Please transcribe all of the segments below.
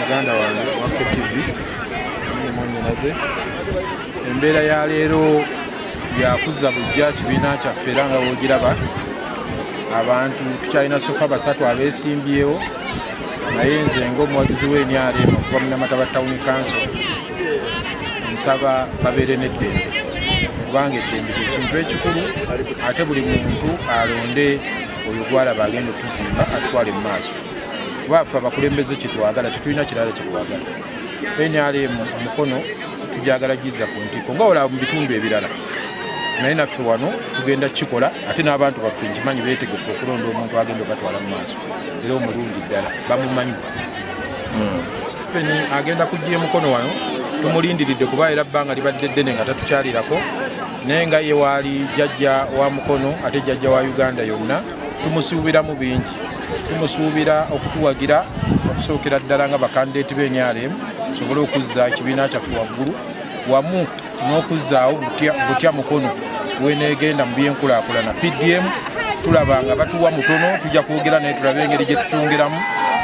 Muganda wange wa KTV mwannyinaze, embeera ya leero yakuzza bujja kibiina kyaffe, era nga woogiraba abantu tukyalina so far basatu abeesimbyewo. Naye nze ng'omuwagizi w'NRM okuva mu Namataba Town Council, nsaba babeere n'eddembe, kubanga eddembe kyekintu ekikulu, ate buli muntu alonde oyo gwalaba agenda otuzimba, atutwale mu maaso, kuba ffe abakulembeze kyetwagala, tetulina kirala kyetwagala. NRM omukono tujagala giza ku ntikko nga olaba mu bitundu ebirala, naye naffe wano tugenda kukikola, ate n'abantu baffe nkimanyi beetegefu okulonda omuntu agenda obatwala mu maaso, era omulungi ddala bamumanyi. Peni agenda kujja emukono wano, tumulindiridde, kuba era bbanga libadde ddene nga tatukyalirako, naye nga ye waali jjajja wa Mukono ate jjajja wa Uganda yonna, tumusuubiramu bingi. Tumusuubira okutuwagira okusookera ddala nga bakandidate b'NRM, sobole okuzza ekibiina kyaffe waggulu, wamu n'okuzzaawo butya Mukono weneegenda mu byenkulaakulana. PDM tulaba nga batuwa mutono, tujja kwogera naye tulabe engeri gye tukyongeramu,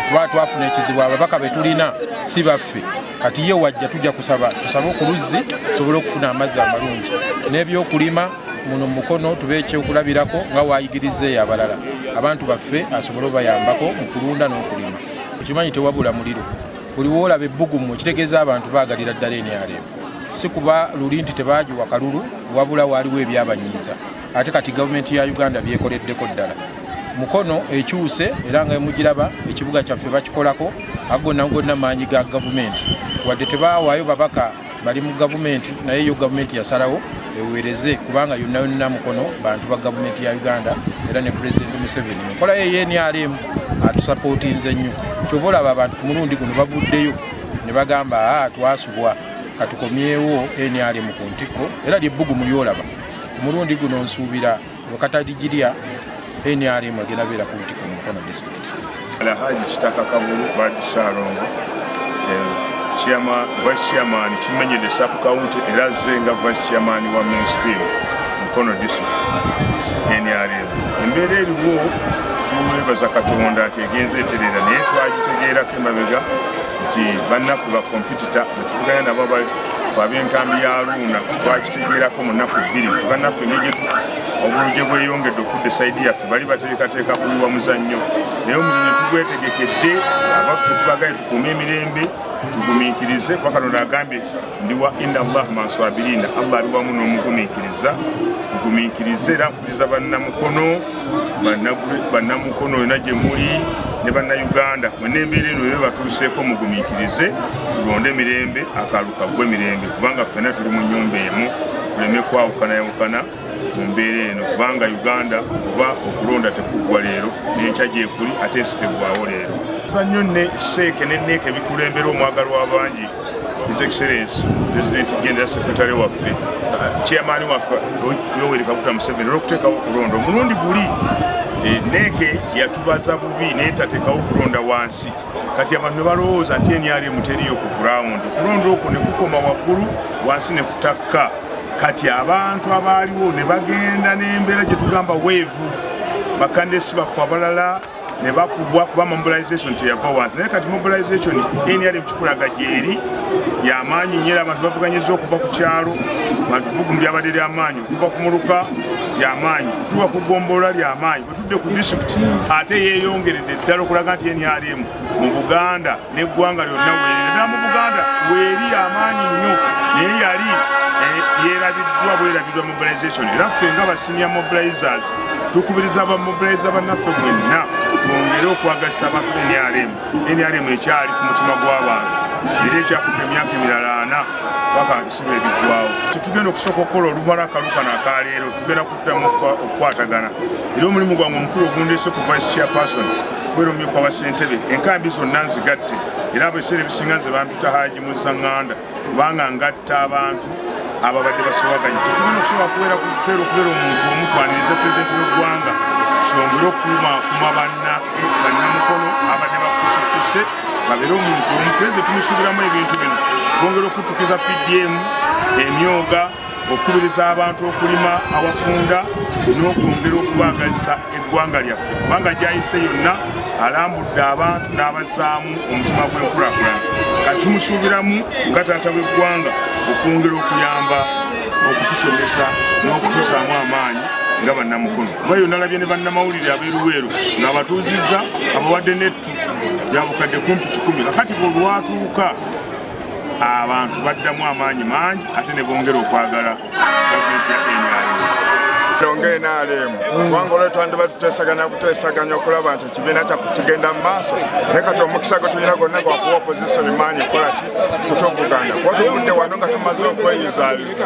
kuba twafuna ekizibu, ababaka be tulina si baffe. Kati ye wajja, tujja kusaba, tusabe okuluzzi tusobole okufuna amazzi amalungi n'ebyokulima muno Mukono, tube ekyokulabirako nga wayigiriza eyo abalala, abantu baffe asobole obayambako mu kulunda n'okulima. Okimanyi tewabula muliro, buli woolaba ebbugumu ekitegeeza abantu baagalira ddala NRM, si kuba luli nti tebagiwa kalulu, wabula waaliwo ebyabanyiiza. Ate kati gavumenti ya Uganda byekoleddeko ddala, Mukono ekyuse, era nga emugiraba ekibuga kyaffe bakikolako. Ago gonna gonna maanyi ga gavumenti, wadde tebawaayo babaka bali mu gavumenti, naye yo gavumenti yasalawo eweereze, kubanga yonna yonna Mukono bantu ba gavumenti ya Uganda, era ne Pulezidenti Museveni mu nkola ye ye NRM atusapootinze nnyo. Kyova olaba abantu ku mulundi guno bavuddeyo ne bagamba, "Aa, twasubwa, katukomyewo NRM ku ntikko." Era lyebbugumu lyolaba ku mulundi guno, nsuubira wekataligirya NRM egenda beera ku ntikko mu Mukono Disitulikiti. Alhaji Kitaka Kagulu Badi Ssalongo, chairman, vice chairman Kimenyedde sub county, era azze nga vice chairman wa mainstream Mukono District NRM. Embeera eriwo, twebaza Katonda nti egenza eterera, naye twagitegeerako emabega nti bannaffe ba competitor betuvuganya nabo ab'enkambi ya Aluuna, twakitegeerako mu nnaku 2 nti bannaffe engeri obululu gye bweyongedde okudda e side yaffe, bali bateekateeka kuyiwa muzannyo, naye omuzannyo tugwetegekedde. Abaffe tubagaye tukuume emirembe, tugumiikirize, kuba Katonda agambye ndiwa inna Allah maswabirina, Allah ali wamu n'omugumiikiriza. Tugumiikirize, era nkubiriza bannamukono, bannamukono yonna gye muli ne Bannayuganda mwenna, embeera eno ebe batuuseeko, mugumiikirize, tulonde emirembe, akalulu kaggwe emirembe, kubanga ffenna tuli mu nnyumba emu, tuleme kwawukanayawukana mu mbeera eno, kubanga Uganda oba okulonda tekuggwa leero, n'enkya gyekuli, ate ensi teggwawo leero. Nnyo ne seeke ne neeke bikulembera omwagalwa w'abangi, His Excellence President General Secretary waffe, chairman waffe Yoweri Kaguta Museveni, olw'okuteekawo okulonda omulundi guli. Neeke yatubaza bubi naye tateekawo okulonda wansi. Kati abantu ne balowooza nti NRM teriyo ku ground, okulonda okwo ne kukoma waggulu, wansi ne kutakka. Kati abantu abaaliwo ne bagenda n'embeera gye tugamba weevu, bakandesi baffe abalala ne bakubwa, kuba mobilization teyava wansi. Naye kati mobilization NRM kikulaga gyeri yamaanyi nnyo, era abantu bavuganyiza okuva ku kyalo, bantu bugumu lyabadde lyamaanyi, okuva ku muluka lyamaanyi, okutuuka ku gombolola lyamaanyi, bwetudde ku disitulikiti ate yeeyongeredde ddala okulaga nti NRM mu Buganda n'eggwanga lyonna weeri, naddala mu Buganda weeri yamaanyi nnyo, naye yali yeerabiddwa bwerabiddwa mobilization. Era ffe nga ba senior mobilizers tukubiriza ba mobilizer bannaffe mwenna twongere okwagazisa abantu NRM. NRM ekyali ku mutima gw'abantu, era ekyafuka emyaka emirala 40 paka bisiba ebiggwawo. Tetugenda okusooka okukola olumala akalulu kano akaleero, tugenda kuddamu okukwatagana. Era omulimu gwange omukulu ogundeese ku vice chairperson, kubeera omumyuka wa ssentebe, enkambi zonna nzigatte, era abo ebiseera ebisinga nze bampita Haji Muzaŋŋanda, kubanga ngatta abantu ababadde basobaganye. Tetugenda okusobola kubeera okubeera omuntu omu, twanirize pulezidenti w'eggwanga, tusobole okukumakuma bannamukono abadde bakutusetuse, babeere omuntu omu. Pulezidenti tumusuubiramu ebintu bino: bongera okuttukiza PDM, emyoga, okukubiriza abantu okulima awafunda, n'okwongera okubaagazisa eggwanga lyaffe, kubanga gyayise yonna alambudde abantu n'abazaamu omutima gw'enkulaakulana. Tumusuubiramu nga taata w'eggwanga okwongera okuyamba okutusomesa n'okutuzaamu amaanyi nga bannamukono. Kuba yo nalabye ne bannamawulire ab'eruweero ng'abatuuzizza abawadde nettu ya bukadde kumpi 100. Kakati bwe olwatuuka abantu baddamu amaanyi mangi ate ne bongera okwagala gavumenti ya NRM. Nga NRM kubanga olwo twandiba tuteesaganya buteesaganya okulaba nti ekibiina kyaffe kigenda mu maaso, naye kati omukisa gwe tulina gwonna gwakuwa opposition maanyi kukola ki kutuvuganya, kuba tuvudde wano nga tumaze okweyuzayuza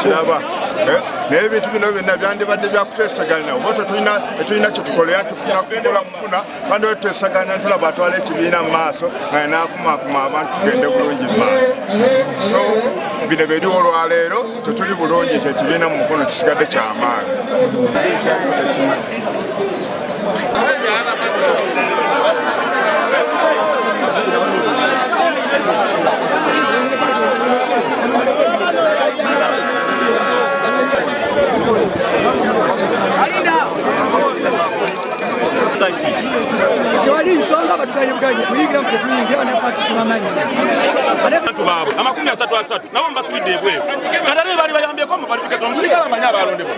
kiraba. Naye ebintu bino byonna byandibadde byakuteesaganya, oba tetulina kyetukolera tufuna kukola kufuna bandiba tuteesaganya ntulaba atwala ekibiina mu maaso nga naakumaakuma abantu tugende bulungi mu maaso. So bino biriwo olwaleero tetuli bulungi nti ekibiina mu Mukono kisigadde kyamaanyi. Tewali nsonga batuganye buganyi kuyingira mu tetuyingira nakwatisibamanyi abantu baabwe 33 nabo mbasibidde ebweru. Kati ate baali bayambyeko mu verification, omusirikale amanyi abalondebwa.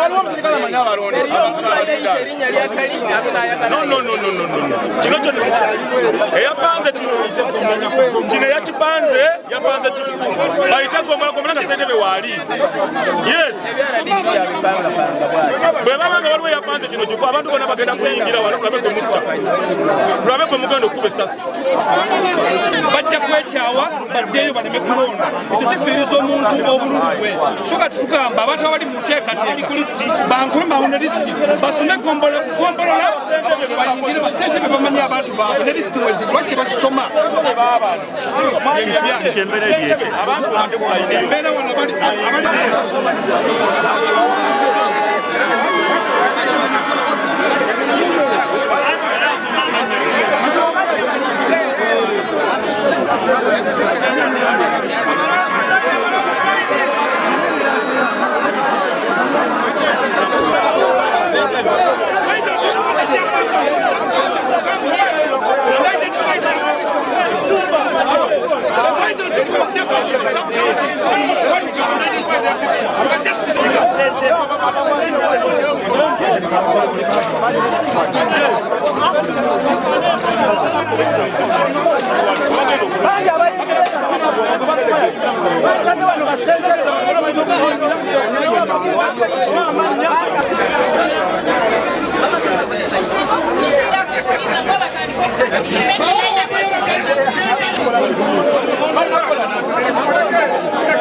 Waliwo omusirikale amanyi abalondebwa. No, no, no, no, no, no. Kino kyonna eyapanze kino eyakipanze yapanze kifu bayite gombola gombola nga ssentebe waali. Yes, bwe baba nga waliwo eyapanze kino kifo, abantu bonna bagenda kuyingira wano tulabe gwe mutta, tulabe gwe mugenda okukuba essasi. Bajja kwekyawa baddeyo baleme kulonda, ekyo kifiiriza omuntu obululu bwe. So kati tugamba abantu abali mu nteekateeka bangule mawune lisiti basome gombolola bayingire basentebe bamanyi abantu baabwe ne lisiti weziri lwaki tebazisoma. Embeera wano abali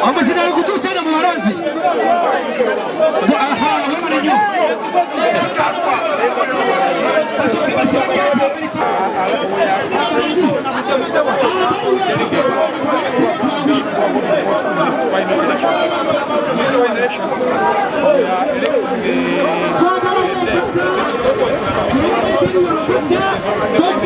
Omuzinalo kutuusa eno mu balonzi. Aha, webale nnyo. This final elections. In these final elections, we are electing the district executive committee, which will be